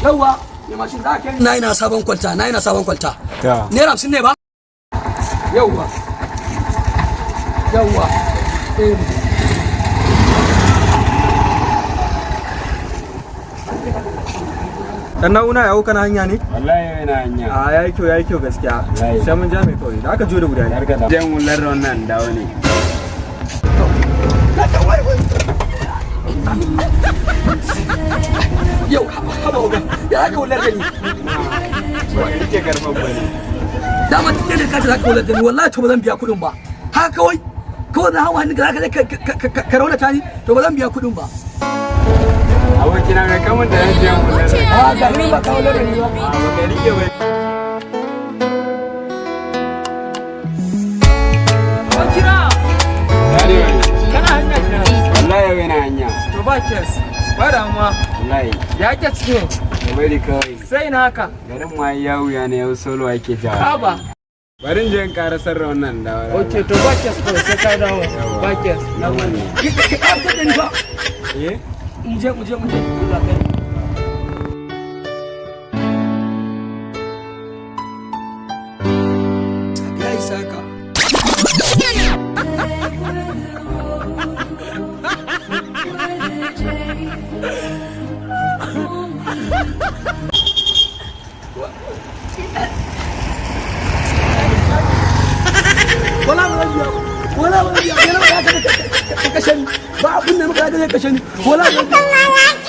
Yawwa, mai mashin, za ka na ina sabon kwalta, na ina sabon kwalta. Ta. ₦50 ne ba? Yawwa, yawwa, eh. Dan na'una yawo, kana hanya ne? Wallahi yana hanya. A, yayi kyau, yayi kyau gaskiya. Wallahi. Sai mun ja mai kawai. Da aka jo da guda ne. Har ka da. Jan hular wannan dawo ne. Yau haba oga, ya aka wular da ni? Ba ka rike karfan ba ne. Dama cikin da kace za ka wular da ni, wallahi to ba zan biya kuɗin ba. Haka kawai kawai na hawa hannun ka za ka je ka raunata ni, to ba zan biya kuɗin ba. Abokina, mai kamun da jan hular da. A, ga ni ba ka wular da ni ba. A, ba ka rike ba. Abokina, Arewa ne. kana hanya kenan. Wallahi yau yana hanya. To ba kes, ba damuwa. Wallahi. Ya ke ciki? Ka bari kawai. Sai na haka. Garin ma ya wuya ne, yau solo ake jawa. Haba. Bari in je in karasar da wannan dawo. Ok, to ba kes kawai, sai ka dawo. Ba kes. Na gode. Ka ƙarfi da ni ba. Eh? Mu je, mu je, mu je. Allah kai. Ya isa ka. Wala ba zan biya ba. Wala ba zan biya ba. Yana ba ka kashe ni. Ba abin da muka zai kashe ni. Wala ba zan biya.